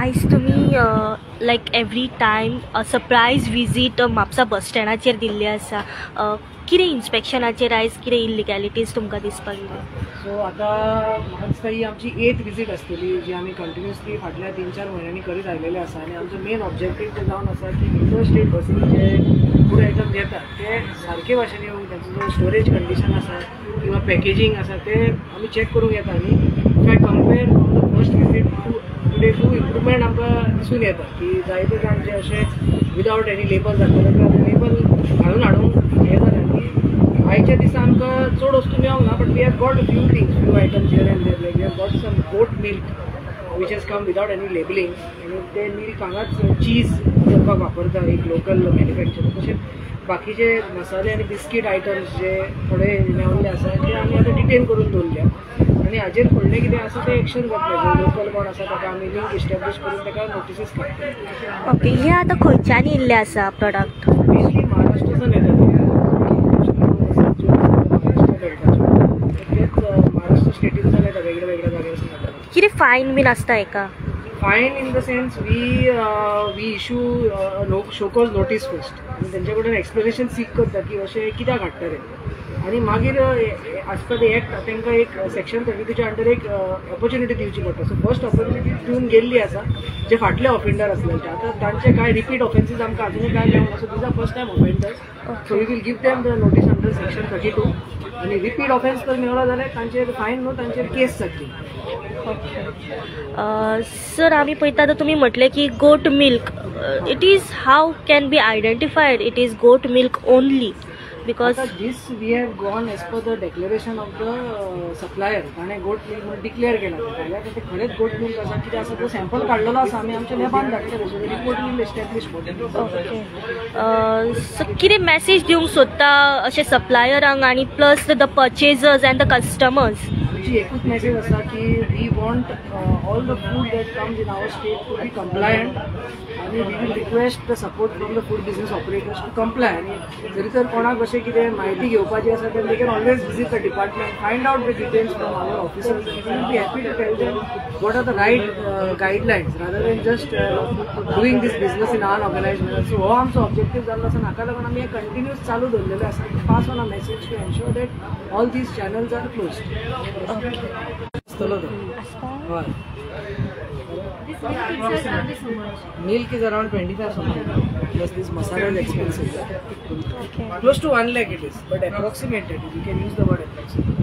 आयज तुमी like every time surprise visit Mapusa बस स्टँडाचेर दिल्ली आसा. कितें इन्स्पेक्शनाचेर आयज कितें इलिगॅलिटीज तुमकां दिसपाक गेल्यो? सो आतां म्हाका दिसता ही आमची एथ विजीट आसतली जी आमी कंटिन्युअसली फाटल्या 3-4 म्हयन्यांनी करीत आयलेले आसा. आनी आमचो मेन ऑब्जेक्टीव ते जावन आसा की इंटर स्टेट बसीन जे फूड आयटम येतात ते सारके भाशेन येवन तांचो जो स्टोरेज कंडिशन आसा किंवा पॅकेजींग आसा ते आमी चॅक करूंक येता. आनी if I compare from the first visit to today खूब इम्प्रुवमेंट आमकां दिसून येता की जायते जाण जे अशे विदावट एनी लेबल जातले ते लेबल घालून हाडूंक हें जालें की आयच्या दिसा आमकां चड वस्तू मेळोंक ना, but we have got few things, few items here and there, like we have got some goat milk which has come without any labelling. आनी ते मिल्क हांगाच चीज करपाक वापरता एक लोकल मॅन्युफॅक्चर. तशेंच बाकीचे मसाले आनी बिस्कीट आयटम्स जे थोडे मेवल्ले आसा ते आमी आतां डिटेन करून दवरल्या आनी हाजेर फुडलें कितें आसा तें एक्शन जातलें. जे लोकल कोण आसा ताका आमी लिंक इस्टॅब्लिश करून ताका नोटिसीस काडटले. ओके, हे आतां खंयच्यान येयल्ले आसा प्रोडक्ट? मेनली महाराष्ट्रासान येतात, महाराष्ट्र बेल्टाच्यो तेच महाराष्ट्र स्टेटींतल्यान येता, वेगळ्या वेगळ्या जाग्यार येतात. कितें फायन बीन आसता हेका? Fine in the sense we issue show cause notice first आनी तेंचे कडेन एक्सप्लेनेशन सीक करता की अशें कित्याक हाडटा ते, आनी मागीर आसता ते एक्ट तांकां एक सेक्शन 32च्या अंडर एक ऑपॉर्च्युनिटी दिवची पडटा. सो फर्स्ट ऑपॉर्च्युनिटी दिवन गेल्ली आसा जे फाटले ऑफेंडर आसले ते, आतां तांचे कांय रिपीट ऑफेन्सीस आमकां अजुनूय कांय मेळूंक. So these are first time offenders, so we will give them the notice under section 32 आनी रिपीट ऑफेन्स जर मेळ्ळो जाल्यार तांचेर फायन न्हू, तांचेर केस जातली. ओके सर, आमी पळयता आतां तुमी म्हटलें की goat milk, it is how can be identified it is goat milk only because this we have gone as per the declaration of the supplier. ताणें गोट मिल्क म्हणून डिक्लेअर केला जाल्यार ते खरेंच गोट मिल्क आसा कितें आसा तो सॅम्पल काडलेलो आसा, आमी आमच्या लॅबान धाडटले, so report will establish. Okay so कितें मॅसेज दिवंक सोदता अशें सप्लायरांक आनी plus the purchasers and the customers? आमची एकूच मॅसेज आसा की we want all the food that comes in our state to be compliant आनी we will request the support from the food business operators to comply. आनी जरी तर कोणाक अशें कितें म्हायती घेवपाची आसा then they can always visit the department, find out the details from our officers. We will be happy to tell them what are the right guidelines rather than just doing this business in unorganised manner. So हो आमचो objective जाल्लो आसा, हाका लागून आमी हें continuous चालू दवरलेलें आसा to pass on a message to ensure that all these channels are closed. आसतलो तो हय. Milk is around 25 something, plus this masala is expensive. Okay. Close to 1 lakh it is, but approximated. You can use the word approximate.